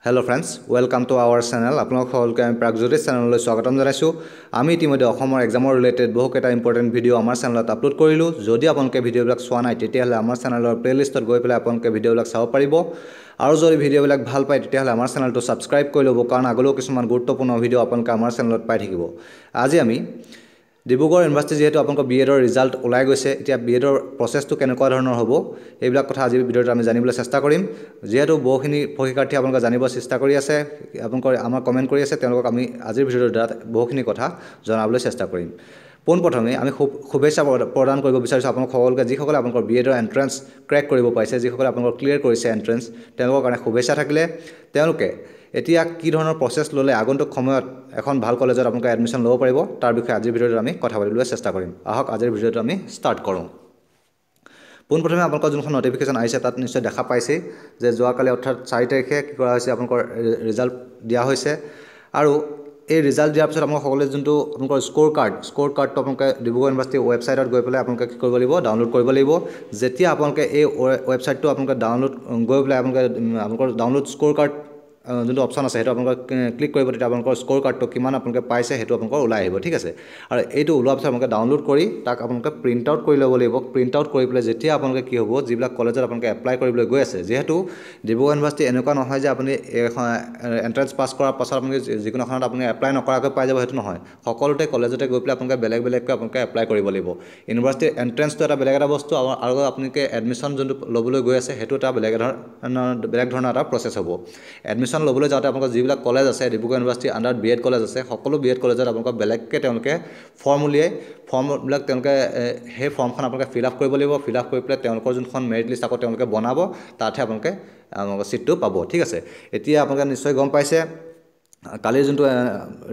Hello friends, welcome to our channel. আপোনালোক সকলোকে আমি প্ৰাগজ্যোতিষ চেনেললৈ স্বাগতম জনাইছোঁ। আমি ইতিমধ্যে অসমৰ এক্সামৰ ৰিলেটেড বহুকেইটা ইম্পৰ্টেণ্ট ভিডিঅ' আমাৰ চেনেলত আপলোড কৰিলোঁ। যদি আপোনালোকে ভিডিঅ'বিলাক চোৱা নাই, তেতিয়াহ'লে আমাৰ চেনেলৰ প্লে'লিষ্টত গৈ পেলাই আপোনালোকে ভিডিঅ'বিলাক চাব পাৰিব। আৰু যদি ভিডিঅ'বিলাক ভাল পায়, তেতিয়াহ'লে আমাৰ চেনেলটো ছাবস্ক্ৰাইব কৰি ল'ব, কাৰণ আগলৈও কিছুমান গুৰুত্বপূৰ্ণ ভিডিঅ' আপোনালোকে আমাৰ চেনেলত পাই থাকিব। আজি আমি ডিব্ৰুগড় ইউনিভাৰ্চিটি, যিহেতু আপোনালোকৰ বি এডৰ ৰিজাল্ট ওলাই গৈছে, এতিয়া বি এডৰ প্ৰচেছটো কেনেকুৱা ধৰণৰ হ'ব, এইবিলাক কথা আজিৰ ভিডিঅ'ত আমি জানিবলৈ চেষ্টা কৰিম। যিহেতু বহুখিনি প্ৰশিক্ষাৰ্থী আপোনালোকে জানিব চেষ্টা কৰি আছে, আপোনালোকৰ আমাৰ কমেণ্ট কৰি আছে, তেওঁলোকক আমি আজিৰ ভিডিঅ'টোৰ দ্বাৰা বহুখিনি কথা জনাবলৈ চেষ্টা কৰিম। পোনপ্ৰথমে আমি খুব শুভেচ্ছা প্ৰদান কৰিব বিচাৰিছোঁ আপোনালোক সকলোকে, যিসকলে আপোনালোকৰ বি এডৰ এণ্ট্ৰেঞ্চ ক্ৰেক কৰিব পাৰিছে, যিসকলে আপোনালোকৰ ক্লিয়াৰ কৰিছে এণ্ট্ৰেঞ্চ, তেওঁলোকৰ কাৰণে শুভেচ্ছা থাকিলে। তেওঁলোকে এতিয়া কি ধৰণৰ প্ৰচেছ ল'লে আগন্তুক সময়ত এখন ভাল কলেজত আপোনালোকে এডমিশ্যন ল'ব পাৰিব, তাৰ বিষয়ে আজিৰ ভিডিঅ'টোত আমি কথা পাতিবলৈ চেষ্টা কৰিম। আহক, আজিৰ ভিডিঅ'টো আমি ষ্টাৰ্ট কৰোঁ। পোনপ্ৰথমে আপোনালোকৰ যোনখন নটিফিকেশ্যন আহিছে, তাত নিশ্চয় দেখা পাইছেই যে যোৱাকালি অৰ্থাৎ 4 তাৰিখে কি কৰা হৈছে, আপোনালোকৰ ৰিজাল্ট দিয়া হৈছে। আৰু এই ৰিজাল্ট দিয়াৰ পিছত আপোনালোক সকলোৱে যোনটো আপোনালোকৰ স্ক'ৰ কাৰ্ড, স্ক'ৰ কাৰ্ডটো আপোনালোকে ডিব্ৰুগড় ইউনিভাৰ্চিটিৰ ৱেবছাইটত গৈ পেলাই আপোনালোকে কি কৰিব লাগিব? ডাউনলোড কৰিব লাগিব। যেতিয়া আপোনালোকে এই ৱেবছাইটটো আপোনালোকে ডাউনলোড গৈ পেলাই আপোনালোকে আপোনালোকৰ ডাউনলোড স্ক'ৰ কাৰ্ড যোনটো অপশ্যন আছে, সেইটো আপোনালোকে ক্লিক কৰিব, তেতিয়া আপোনালোকৰ স্ক'ৰ কাৰ্ডটো কিমান আপোনালোকে পাইছে, সেইটো আপোনালোকৰ ওলাই আহিব, ঠিক আছে। আৰু এইটো ওলোৱাৰ পিছত আপোনালোকে ডাউনলোড কৰি তাক আপোনালোকে প্ৰিণ্ট আউট কৰি ল'ব লাগিব। প্ৰিণ্ট আউট কৰি পেলাই যেতিয়া আপোনালোকে কি হ'ব, যিবিলাক কলেজত আপোনালোকে এপ্লাই কৰিবলৈ গৈ আছে, যিহেতু ডিব্ৰুগড় ইউনিভাৰ্চিটি এনেকুৱা নহয় যে আপুনি এইখন এণ্ট্ৰেঞ্চ পাছ কৰাৰ পাছত আপুনি যিকোনো এখনত আপুনি এপ্লাই নকৰাকৈ পাই যাব, সেইটো নহয়। সকলোতে কলেজতে গৈ পেলাই আপোনালোকে বেলেগ বেলেগকৈ আপোনালোকে এপ্লাই কৰিব লাগিব। ইউনিভাৰ্চিটিৰ এণ্ট্ৰেঞ্চটো এটা বেলেগ এটা বস্তু আৰু আপোনালোকে এডমিশ্যন যোনটো ল'বলৈ গৈ আছে, সেইটো এটা বেলেগ ধৰণৰ এটা প্ৰচেছ হ'ব। এডমিশ্যন ল'বলৈ যাওঁতে আপোনালোকৰ যিবিলাক কলেজ আছে, ডিব্ৰুগড় ইউনিভাৰ্চিটিৰ আণ্ডাৰত বি এড কলেজ আছে, সকলো বি এড কলেজত আপোনালোকৰ বেলেগকৈ তেওঁলোকে ফৰ্ম উলিয়াই, ফৰ্মবিলাক তেওঁলোকে সেই ফৰ্মখন আপোনালোকে ফিল আপ কৰিব লাগিব। ফিল আপ কৰি পেলাই তেওঁলোকৰ যোনখন মেৰিট লিষ্ট আকৌ তেওঁলোকে বনাব, তাতহে আপোনালোকে ছিটটো পাব, ঠিক আছে। এতিয়া আপোনালোকে নিশ্চয় গম পাইছে, কালিৰ যোনটো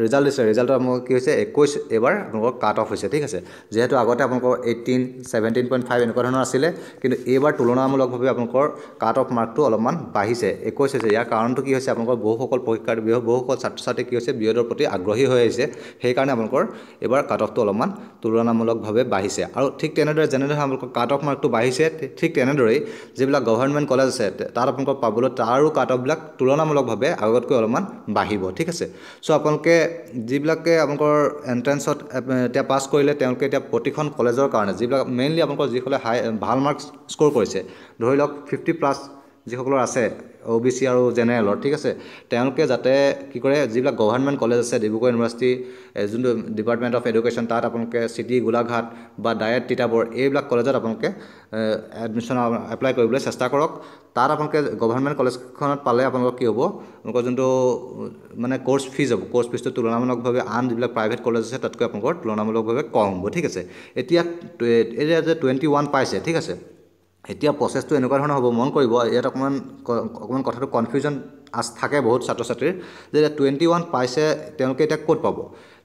ৰিজাল্ট দিছে, ৰিজাল্টত আপোনালোকৰ কি হৈছে? 21 এইবাৰ আপোনালোকৰ কাট অফ হৈছে, ঠিক আছে। যিহেতু আগতে আপোনালোকৰ 18, 17.5 এনেকুৱা ধৰণৰ আছিলে, কিন্তু এইবাৰ তুলনামূলকভাৱে আপোনালোকৰ কাট অফ মাৰ্কটো অলপমান বাঢ়িছে, 21 হৈছে। ইয়াৰ কাৰণটো কি হৈছে? আপোনালোকৰ বহুসকল পৰীক্ষাৰ্থী, বহুসকল ছাত্ৰ ছাত্ৰী কি হৈছে, বি এডৰ প্ৰতি আগ্ৰহী হৈ আহিছে। সেইকাৰণে আপোনালোকৰ এইবাৰ কাট অফটো অলপমান তুলনামূলকভাৱে বাঢ়িছে। আৰু ঠিক তেনেদৰে, যেনেদৰে আপোনালোকৰ কাট অফ মাৰ্কটো বাঢ়িছে, ঠিক তেনেদৰেই যিবিলাক গভৰ্ণমেণ্ট কলেজ আছে, তাত আপোনালোকৰ পাবলৈ তাৰো কাট অফবিলাক তুলনামূলকভাৱে আগতকৈ অলপমান বাঢ়িব, ঠিক আছে। চ' আপোনালোকে যিবিলাকে আপোনালোকৰ এণ্ট্ৰেঞ্চত এতিয়া পাছ কৰিলে, তেওঁলোকে এতিয়া প্ৰতিখন কলেজৰ কাৰণে যিবিলাক মেইনলি আপোনালোকৰ যিসকলে হাই ভাল মাৰ্কছ স্ক'ৰ কৰিছে, ধৰি লওক 50 প্লাছ যিসকলৰ আছে অ' বি চি আৰু জেনেৰেলৰ, ঠিক আছে, তেওঁলোকে যাতে কি কৰে, যিবিলাক গভৰ্ণমেণ্ট কলেজ আছে, ডিব্ৰুগড় ইউনিভাৰ্চিটি যোনটো ডিপাৰ্টমেণ্ট অফ এডুকেশ্যন, তাত আপোনালোকে চিটি গোলাঘাট বা ডায়েট তিতাবৰ, এইবিলাক কলেজত আপোনালোকে এডমিশ্যন এপ্লাই কৰিবলৈ চেষ্টা কৰক। তাত আপোনালোকে গভৰ্ণমেণ্ট কলেজখনত পালে আপোনালোকৰ কি হ'ব, আপোনালোকৰ যোনটো মানে কৰ্চ ফিজ হ'ব, কৰ্চ ফিজটো তুলনামূলকভাৱে আন যিবিলাক প্ৰাইভেট কলেজ আছে, তাতকৈ আপোনালোকৰ তুলনামূলকভাৱে কম হ'ব, ঠিক আছে। এতিয়া যে 21 পাইছে, ঠিক আছে, এতিয়া প্ৰচেছটো এনেকুৱা ধৰণৰ হ'ব, মন কৰিব। ইয়াত অকণমান কথাটো কনফিউজন থাকে বহুত ছাত্ৰ ছাত্ৰীৰ যে এতিয়া 21 পাইছে, তেওঁলোকে এতিয়া ক'ত পাব?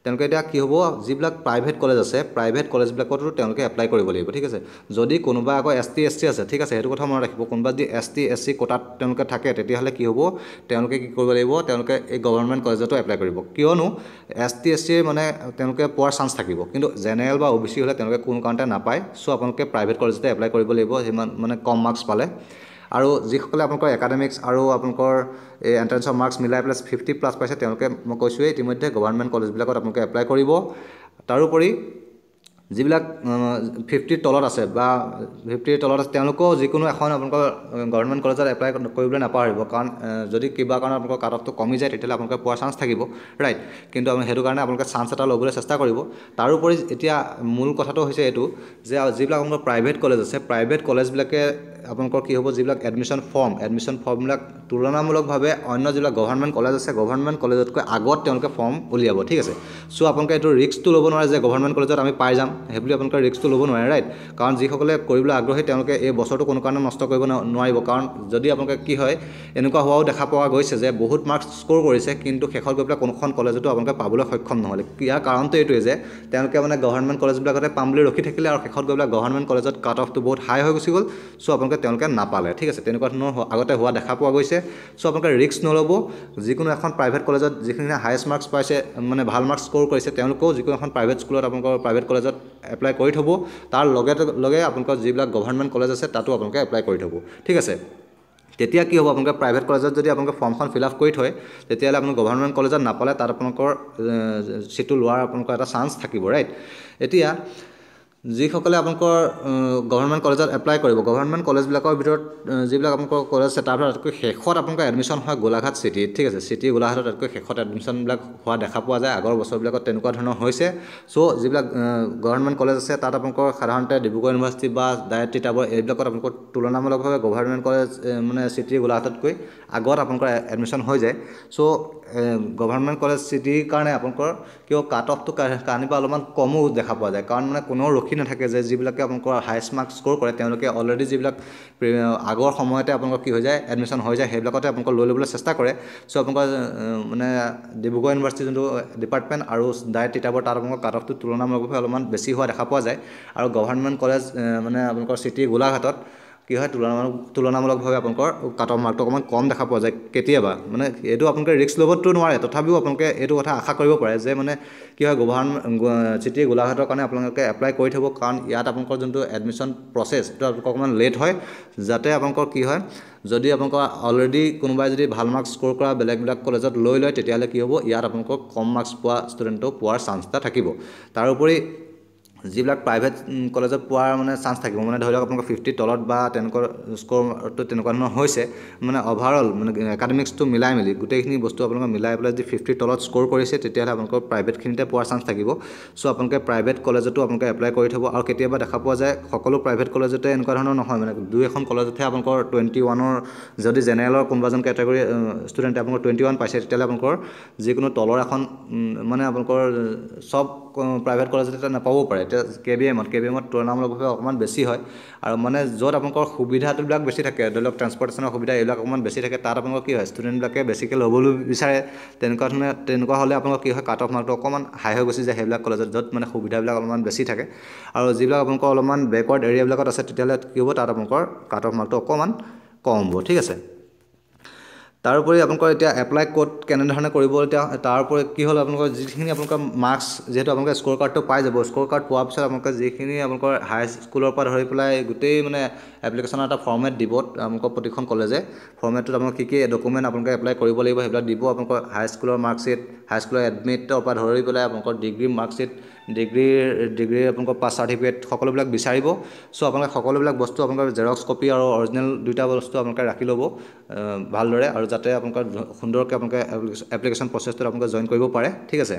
তেওঁলোকে এতিয়া কি হ'ব, যিবিলাক প্ৰাইভেট কলেজ আছে, প্ৰাইভেট কলেজবিলাকতো তেওঁলোকে এপ্লাই কৰিব লাগিব, ঠিক আছে। যদি কোনোবা আকৌ এছ টি, এছ চি আছে, ঠিক আছে, সেইটো কথা মনত ৰাখিব, কোনোবা যদি এছ টি, এছ চি কোটাত তেওঁলোকে থাকে, তেতিয়াহ'লে কি হ'ব? তেওঁলোকে কি কৰিব লাগিব? তেওঁলোকে এই গভৰ্ণমেণ্ট কলেজতো এপ্লাই কৰিব। কিয়নো এছ টি, এছ চিৰ মানে তেওঁলোকে পোৱাৰ চান্স থাকিব, কিন্তু জেনেৰেল বা অ' বি চি হ'লে তেওঁলোকে কোনো কাৰণতে নাপায়। চ' আপোনালোকে প্ৰাইভেট কলেজতে এপ্লাই কৰিব লাগিব সিমান মানে কম মাৰ্কছ পালে। আৰু যিসকলে আপোনালোকৰ একাডেমিক্স আৰু আপোনালোকৰ এই এণ্ট্ৰেঞ্চৰ মাৰ্কছ মিলাই পেলাই 50 প্লাছ পাইছে, তেওঁলোকে মই কৈছোঁৱেই ইতিমধ্যে, গভৰ্ণমেণ্ট কলেজবিলাকত আপোনালোকে এপ্লাই কৰিব। তাৰোপৰি যিবিলাক 50ৰ তলত আছে বা 50ৰ তলত আছে, তেওঁলোকেও যিকোনো এখন আপোনালোকৰ গভৰ্ণমেণ্ট কলেজত এপ্লাই কৰিবলৈ নাপাহৰিব। কাৰণ যদি কিবা কাৰণত আপোনালোকৰ কাট অফটো কমি যায়, তেতিয়াহ'লে আপোনালোকে পোৱাৰ চান্স থাকিব, ৰাইট? কিন্তু সেইটো কাৰণে আপোনালোকে চান্স এটা ল'বলৈ চেষ্টা কৰিব। তাৰোপৰি এতিয়া মূল কথাটো হৈছে এইটো যে যিবিলাক আপোনালোকৰ প্ৰাইভেট কলেজ আছে, প্ৰাইভেট কলেজবিলাকে আপোনালোকৰ কি হ'ব, যিবিলাক এডমিশ্যন ফৰ্ম, এডমিশ্যন ফৰ্মবিলাক তুলনামূলকভাৱে অন্য যিবিলাক গভৰ্ণমেণ্ট কলেজ আছে, গভৰ্ণমেণ্ট কলেজতকৈ আগত তেওঁলোকে ফৰ্ম উলিয়াব, ঠিক আছে। চ' আপোনালোকে এইটো ৰিস্কটো ল'ব নোৱাৰে যে গভৰ্ণমেণ্ট কলেজত আমি পাই যাম, সেইবুলি আপোনালোকে ৰিস্কটো ল'ব নোৱাৰে, ৰাইট? কাৰণ যিসকলে কৰিবলৈ আগ্ৰহী, তেওঁলোকে এই বছৰটো কোনো কাৰণে নষ্ট কৰিব নোৱাৰিব। কাৰণ যদি আপোনালোকে কি হয়, এনেকুৱা হোৱাও দেখা পোৱা গৈছে যে বহুত মাৰ্কছ স্ক'ৰ কৰিছে, কিন্তু শেষত গৈ পেলাই কোনোখন কলেজতো আপোনালোকে পাবলৈ সক্ষম নহ'লে। ইয়াৰ কাৰণটো এইটোৱে যে তেওঁলোকে মানে গভৰ্ণমেণ্ট কলেজবিলাকতে পাম বুলি ৰখি থাকিলে আৰু শেষত গৈ পেলাই গভৰ্ণমেণ্ট কলেজত কাট অফটো বহুত হাই হৈ গুচি গ'ল। চ' আপোনালোকে তেওঁলোকে নাপালে, ঠিক আছে। তেনেকুৱা ধৰণৰ আগতে হোৱা দেখা পোৱা গৈছে। চ' আপোনালোকে ৰিস্ক নল'ব। যিকোনো এখন প্ৰাইভেট কলেজত যিখিনি হায়েষ্ট মাৰ্কছ পাইছে, মানে ভাল মাৰ্কছ স্ক'ৰ কৰিছে, তেওঁলোকেও যিকোনো এখন প্ৰাইভেট স্কুলত, আপোনালোকৰ প্ৰাইভেট কলেজত এপ্লাই কৰি থ'ব। তাৰ লগে লগে আপোনালোকৰ যিবিলাক গভৰ্ণমেণ্ট কলেজ আছে, তাতো আপোনালোকে এপ্লাই কৰি থ'ব, ঠিক আছে। তেতিয়া কি হ'ব, আপোনালোকে প্ৰাইভেট কলেজত যদি আপোনালোকে ফৰ্মখন ফিল আপ কৰি থয়, তেতিয়াহ'লে আপোনালোকে গভৰ্ণমেণ্ট কলেজত নাপালে তাত আপোনালোকৰ ছিটটো লোৱাৰ আপোনালোকৰ এটা চান্স থাকিব, ৰাইট। এতিয়া যিসকলে আপোনালোকৰ গভৰ্ণমেণ্ট কলেজত এপ্লাই কৰিব, গভৰ্ণমেণ্ট কলেজবিলাকৰ ভিতৰত যিবিলাক আপোনালোকৰ কলেজ আছে, তাৰ ভিতৰত আটাইতকৈ শেষত আপোনালোকৰ এডমিশ্যন হয় গোলাঘাট চিটিত, ঠিক আছে। চিটি গোলাঘাটত আটাইতকৈ শেষত এডমিশ্যনবিলাক হোৱা দেখা পোৱা যায়, আগৰ বছৰবিলাকত তেনেকুৱা ধৰণৰ হৈছে। চ' যিবিলাক গভৰ্ণমেণ্ট কলেজ আছে তাত আপোনালোকৰ সাধাৰণতে ডিব্ৰুগড় ইউনিভাৰ্চিটি বা ডায়েট তিতাবৰ এইবিলাকত আপোনালোকৰ তুলনামূলকভাৱে গভৰ্ণমেণ্ট কলেজ মানে চিটি গোলাঘাটতকৈ আগত আপোনালোকৰ এডমিশ্যন হৈ যায়। চ' গভৰ্ণমেণ্ট কলেজ চিটিৰ কাৰণে আপোনালোকৰ কিয় কাট অফটো কাহানিবা অলপমান কমো দেখা পোৱা যায়, কাৰণ মানে কোনেও ৰখি নাথাকে যে যিবিলাকে আপোনালোকৰ হায়েষ্ট মাৰ্কছ স্ক'ৰ কৰে তেওঁলোকে অলৰেডি যিবিলাক আগৰ সময়তে আপোনালোকৰ কি হৈ যায়, এডমিশ্যন হৈ যায়, সেইবিলাকতে আপোনালোকৰ লৈ ল'বলৈ চেষ্টা কৰে। চ' আপোনালোকৰ মানে ডিব্ৰুগড় ইউনিভাৰ্চিটি যোনটো ডিপাৰ্টমেণ্ট আৰু ডায়েট তিতাবৰ, তাত আপোনালোকৰ কাট অফটো তুলনামূলকভাৱে অলপমান বেছি হোৱা দেখা পোৱা যায়। আৰু গভৰ্ণমেণ্ট কলেজ মানে আপোনালোকৰ চিটি গোলাঘাটত কি হয়, তুলনামূলকভাৱে আপোনালোকৰ কাট অফ মাৰ্কটো অকণমান কম দেখা পোৱা যায় কেতিয়াবা। মানে এইটো আপোনালোকে ৰিস্ক ল'বতো নোৱাৰে, তথাপিও আপোনালোকে এইটো কথা আশা কৰিব পাৰে যে মানে কি হয়, গভৰ্ণমেণ্ট চিটি গোলাঘাটৰ কাৰণে আপোনালোকে এপ্লাই কৰি থ'ব, কাৰণ ইয়াত আপোনালোকৰ যোনটো এডমিশ্যন প্ৰচেছ সেইটো আপোনালোকৰ অকণমান লেট হয়, যাতে আপোনালোকৰ কি হয়, যদি আপোনালোকৰ অলৰেডি কোনোবাই যদি ভাল মাৰ্কছ স্ক'ৰ কৰা বেলেগবিলাক কলেজত লৈ লয়, তেতিয়াহ'লে কি হ'ব, ইয়াত আপোনালোকৰ কম মাৰ্কছ পোৱা ষ্টুডেণ্টেও পোৱাৰ চান্স এটা থাকিব। তাৰোপৰি যিবিলাক প্ৰাইভেট কলেজত পোৱাৰ মানে চান্স থাকিব, মানে ধৰি লওক আপোনালোকৰ 50 তলত বা তেনেকুৱা স্ক'ৰটো তেনেকুৱা ধৰণৰ হৈছে, মানে অভাৰঅল মানে একাডেমিক্সটো মিলাই মেলি গোটেইখিনি বস্তু আপোনালোকে মিলাই পেলাই যদি 50 তলত স্ক'ৰ কৰিছে, তেতিয়াহ'লে আপোনালোকৰ প্ৰাইভেটখিনিতে পোৱাৰ চান্স থাকিব। চ' আপোনালোকে প্ৰাইভেট কলেজতো আপোনালোকে এপ্লাই কৰি থ'ব। আৰু কেতিয়াবা দেখা পোৱা যায় সকলো প্ৰাইভেট কলেজতে এনেকুৱা ধৰণৰ নহয়, মানে দুই এখন কলেজতহে আপোনালোকৰ 21ৰ যদি জেনেৰেলৰ কোনোবা এজন কেটেগৰী ষ্টুডেণ্টে আপোনালোকৰ 21 পাইছে, তেতিয়াহ'লে আপোনালোকৰ যিকোনো তলৰ এখন মানে আপোনালোকৰ চব প্ৰাইভেট কলেজতে নাপাবও পাৰে। এতিয়া কে বি এমত তুলনামূলকভাৱে অকণমান বেছি হয়, আৰু মানে য'ত আপোনালোকৰ সুবিধাটোবিলাক বেছি থাকে, ধৰি লওক ট্ৰেন্সপৰ্টেশ্যনৰ সুবিধা এইবিলাক অকণমান বেছি থাকে, তাত আপোনালোকৰ কি হয়, ষ্টুডেণ্টবিলাকে বেছিকৈ ল'বলৈ বিচাৰে। তেনেকুৱা ধৰণে তেনেকুৱা হ'লে আপোনালোকৰ কি হয়, কাট অফ মাৰ্কটো অকণমান হাই হৈ গুচি যায় সেইবিলাক কলেজত য'ত মানে সুবিধাবিলাক অলপমান বেছি থাকে। আৰু যিবিলাক আপোনালোকৰ অলপমান বেকৱাৰ্ড এৰিয়াবিলাকত আছে, তেতিয়াহ'লে কি হ'ব, তাত আপোনালোকৰ কাট অফ মাৰ্কটো অকণমান কম হ'ব, ঠিক আছে। তাৰোপৰি আপোনালোকৰ এতিয়া এপ্লাই ক'ত কেনেধৰণে কৰিব, এতিয়া তাৰোপৰি কি হ'ল, আপোনালোকৰ যিখিনি আপোনালোকৰ মাৰ্কছ, যিহেতু আপোনালোকে স্ক'ৰ কাৰ্ডটো পাই যাব, স্ক'ৰ কাৰ্ড পোৱাৰ পিছত আপোনালোকে যিখিনি আপোনালোকৰ হাই স্কুলৰ পৰা ধৰি পেলাই গোটেই মানে এপ্লিকেশ্যনৰ এটা ফৰ্মেট দিব আপোনালোকৰ প্ৰতিখন কলেজে, ফৰ্মেটটোত আপোনালোকে কি কি ডকুমেণ্ট আপোনালোকে এপ্লাই কৰিব লাগিব সেইবিলাক দিব। আপোনালোকৰ হাইস্কুলৰ মাৰ্কশ্বিট, হাইস্কুলৰ এডমিটৰ পৰা ধৰি পেলাই আপোনালোকৰ ডিগ্ৰী মাৰ্কশ্বিট, ডিগ্ৰীৰ আপোনালোকৰ পাছ চাৰ্টিফিকেট সকলোবিলাক বিচাৰিব। চ' আপোনালোকে সকলোবিলাক বস্তু আপোনালোকৰ জেৰক্স কপি আৰু অৰিজিনেল দুইটা বস্তু আপোনালোকে ৰাখি ল'ব ভালদৰে, আৰু যাতে আপোনালোকৰ সুন্দৰকৈ আপোনালোকে এপ্লিকেশ্যন প্ৰচেছটোত আপোনালোকে জইন কৰিব পাৰে, ঠিক আছে।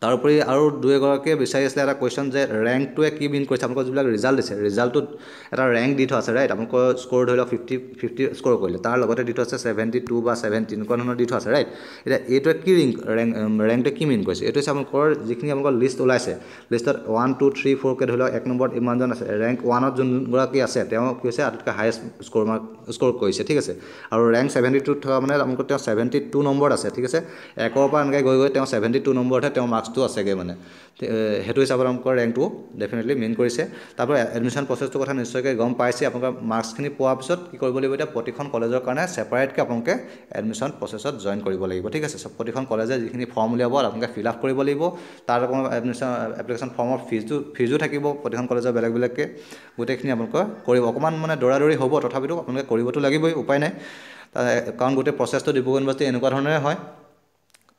তাৰোপৰি আৰু দুই এগৰাকীয়ে বিচাৰি আছিলে এটা কুৱেশ্যন যে ৰেংকটোৱে কি মিন কৰিছে, আপোনালোকৰ যিবিলাক ৰিজাল্ট দিছে, ৰিজাল্টটোত এটা ৰেংক দি থোৱা আছে, ৰাইট। আপোনালোকৰ স্ক'ৰ ধৰি লওক 50 স্ক'ৰ কৰিলে, তাৰ লগতে দি থোৱা আছে 72 বা 70 এনেকুৱা ধৰণৰ দি থোৱা আছে, ৰাইট। এতিয়া এইটোৱে কি ৰেংকটোৱে কি মিন কৰিছে, এইটো হৈছে আপোনালোকৰ যিখিনি আপোনালোকৰ লিষ্ট ওলাইছে, লিষ্টত 1 2 3 4কৈ ধৰি লওক 1 নম্বৰত ইমানজন আছে, ৰেংক 1ত যোনগৰাকী আছে তেওঁ কি হৈছে আটাইতকৈ হায়েষ্ট স্ক'ৰ কৰিছে, ঠিক আছে। আৰু ৰেংক 72ত থকা মানে আপোনালোকৰ তেওঁ 72 নম্বৰত আছে, ঠিক আছে। 1ৰ পৰা এনেকৈ গৈ গৈ তেওঁ 72 নম্বৰতহে তেওঁ মাৰ্কছটো আছেগৈ, মানে সেইটো হিচাপত আপোনালোকৰ ৰেংকটো ডেফিনেটলি মেইন কৰিছে। তাৰপৰা এডমিশ্যন প্ৰচেছটোৰ কথা নিশ্চয়কৈ গম পাইছে। আপোনালোকৰ মাৰ্কছখিনি পোৱাৰ পিছত কি কৰিব লাগিব, এতিয়া প্ৰতিখন কলেজৰ কাৰণে ছেপাৰেটকৈ আপোনালোকে এডমিশ্যন প্ৰচেছত জইন কৰিব লাগিব, ঠিক আছে। প্ৰতিখন কলেজে যিখিনি ফৰ্ম উলিয়াব আপোনালোকে ফিল আপ কৰিব লাগিব, তাত আপোনালোকৰ এপ্লিকেশ্যন ফৰ্মৰ ফিজো থাকিব প্ৰতিখন কলেজৰ বেলেগ বেলেগকৈ, গোটেইখিনি আপোনালোকৰ কৰিব। অকণমান মানে দৌৰা দৌৰি হ'ব, তথাপিতো আপোনালোকে কৰিবতো লাগিবই, উপায় নাই, কাৰণ গোটেই প্ৰচেছটো ডিব্ৰুগড় ইউনিভাৰ্চিটি এনেকুৱা ধৰণেৰে হয়।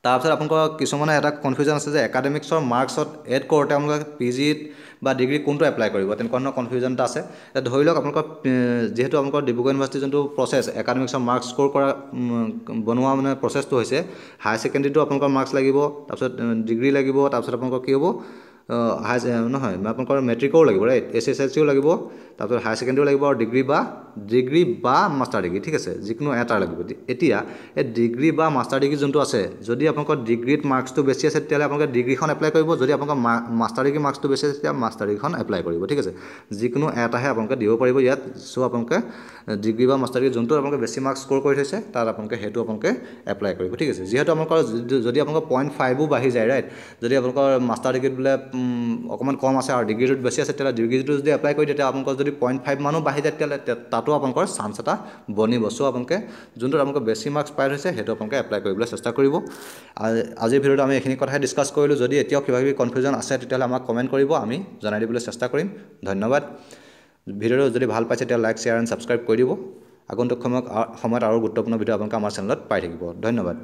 তাৰপিছত আপোনালোকৰ কিছুমানে এটা কনফিউজন আছে যে একাডেমিক্সৰ মাৰ্কছত এড কৰোঁতে আপোনালোকে পি জিত বা ডিগ্ৰী কোনটো এপ্লাই কৰিব, তেনেকুৱা ধৰণৰ কনফিউজন এটা আছে। এতিয়া ধৰি লওক আপোনালোকৰ যিহেতু আপোনালোকৰ ডিব্ৰুগড় ইউনিভাৰ্চিটিৰ যোনটো প্ৰচেছ একাডেমিক্সৰ মাৰ্কছ স্ক'ৰ কৰা বনোৱা মানে প্ৰচেছটো হৈছে, হায়াৰ ছেকেণ্ডেৰীটো আপোনালোকৰ মাৰ্কছ লাগিব, তাৰপিছত ডিগ্ৰী লাগিব, তাৰপিছত আপোনালোকৰ কি হ'ব, হাই নহয় আপোনালোকৰ মেট্ৰিকৰো লাগিব, ৰাইট, এইচ এছ এল চিও লাগিব, তাৰপিছত হায়াৰ ছেকেণ্ডেৰীও লাগিব, আৰু ডিগ্ৰী বা মাষ্টাৰ ডিগ্ৰী, ঠিক আছে, যিকোনো এটা লাগিব। এতিয়া এই ডিগ্ৰী বা মাষ্টাৰ ডিগ্ৰী যোনটো আছে, যদি আপোনালোকৰ ডিগ্ৰীত মাৰ্কছটো বেছি আছে তেতিয়াহ'লে আপোনালোকে ডিগ্ৰীখন এপ্লাই কৰিব, যদি আপোনালোকৰ মাষ্টাৰ ডিগ্ৰী মাৰ্কছটো বেছি আছে তেতিয়া মাষ্টাৰ ডিগ্ৰীখন এপ্লাই কৰিব, ঠিক আছে। যিকোনো এটাহে আপোনালোকে দিব পাৰিব ইয়াত। চ' আপোনালোকে ডিগ্ৰী বা মাষ্টাৰ ডিগ্ৰী যোনটো আপোনালোকে বেছি মাৰ্কছ স্ক'ৰ কৰি থৈছে তাত আপোনালোকে সেইটো আপোনালোকে এপ্লাই কৰিব, ঠিক আছে। যিহেতু আপোনালোকৰ যদি আপোনালোকৰ 0.5ও বাঢ়ি যায়, ৰাইট, যদি আপোনালোকৰ মাষ্টাৰ ডিগ্ৰীত বোলে অকণমান কম আছে আৰু ডিগ্ৰীটোত বেছি আছে, তেতিয়াহ'লে ডিগ্ৰীটো যদি এপ্লাই কৰি তেতিয়া আপোনালোকৰ যদি 0.5 মানো বাঢ়ি যায় তেতিয়াহ'লে তাতো আপোনালোকৰ চান্স এটা বনিব। চ' আপোনালোকে যোনটোত আপোনালোকে বেছি মাৰ্কছ পাই থৈছে সেইটো আপোনালোকে এপ্লাই কৰিবলৈ চেষ্টা কৰিব। আজিৰ ভিডিঅ'ত আমি এইখিনি কথাই ডিছকাছ কৰিলোঁ। যদি এতিয়াও কিবা কিবি কনফিউজন আছে তেতিয়াহ'লে আমাক কমেণ্ট কৰিব, আমি জনাই দিবলৈ চেষ্টা কৰিম। ধন্যবাদ। ভিডিঅ'টো যদি ভাল পাইছে তেতিয়া লাইক, শ্বেয়াৰ এণ্ড ছাবস্ক্ৰাইব কৰি দিব। আগন্তুক সময়ত আৰু গুৰুত্বপূৰ্ণ ভিডিঅ' আপোনালোকে আমাৰ চেনেলত পাই থাকিব। ধন্যবাদ।